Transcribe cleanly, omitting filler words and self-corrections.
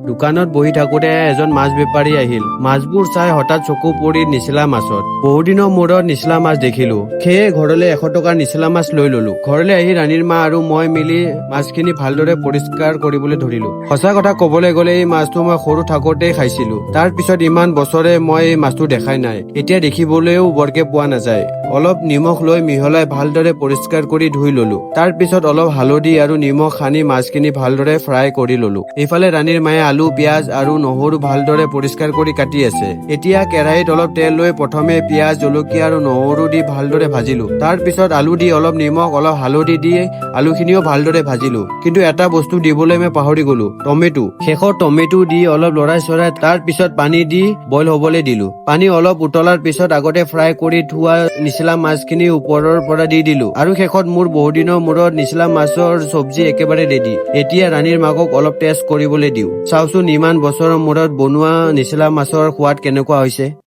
দোকানত বহি থাকোঁতে এজন মাছ বেপাৰী আহিল। মাছবোৰ চাই হঠাৎ চকু পৰিল নিচলা মাছত। বহুদিনৰ মূৰত নিচলা মাছ দেখিলো। সেয়ে ঘৰলৈ 100 টকাৰ নিচলা মাছ লৈ ললো। ঘৰলৈ আহি ৰাণীৰ মা আৰু মই মিলি মাছখিনি ভালদৰে পৰিষ্কাৰ কৰিবলৈ ধৰিলো। সঁচা কথা কবলৈ গ'লে, এই মাছটো মই সৰু থাকোঁতেই খাইছিলো। তাৰ পিছত ইমান বছৰে মই এই মাছটো দেখাই নাই। এতিয়া দেখিবলৈও বৰকে পোৱা নাযায়। অলপ নিমখ লৈ মিহলাই ভালদৰে পৰিষ্কাৰ কৰি ধুই ললো। তাৰ পিছত অলপ হালধি আৰু নিমখ সানি মাছখিনি ভালদৰে ফ্ৰাই কৰি ললো। ইফালে ৰাণীৰ মায়ে আলু, পিয়াজ আৰু নহৰু ভালদৰে পৰিষ্কাৰ কৰি কাটি আছে। এতিয়া কেৰাহীত অলপ তেল লৈ প্ৰথমে পিয়াজ, জলকীয়া আৰু নহৰু দি ভালদৰে ভাজিলো। তাৰ পিছত আলু দি অলপ নিমখ, অলপ হালধি দি আলুখিনিও ভালদৰে ভাজিলো। কিন্তু এটা বস্তু দিবলৈ মই পাহৰি গলো, টমেটো। শেষত টমেটো দি অলপ লৰাই চৰাই তাৰ পিছত পানী দি বইল হবলৈ দিলো। পানী অলপ উতলাৰ পিছত আগতে ফ্ৰাই কৰি থোৱা নিচলা মাছখিনি ওপৰৰ পৰা দি দিলো আৰু শেষত মোৰ বহুদিনৰ মূৰত নিচলা মাছৰ চব্জি একেবাৰে ৰেডি। এতিয়া ৰাণীৰ মাকক অলপ টেষ্ট কৰিবলৈ দিওঁ। চাওচোন, ইমান বছৰৰ মূৰত বনোৱা নিচলা মাছৰ সোৱাদ কেনেকুৱা হৈছে।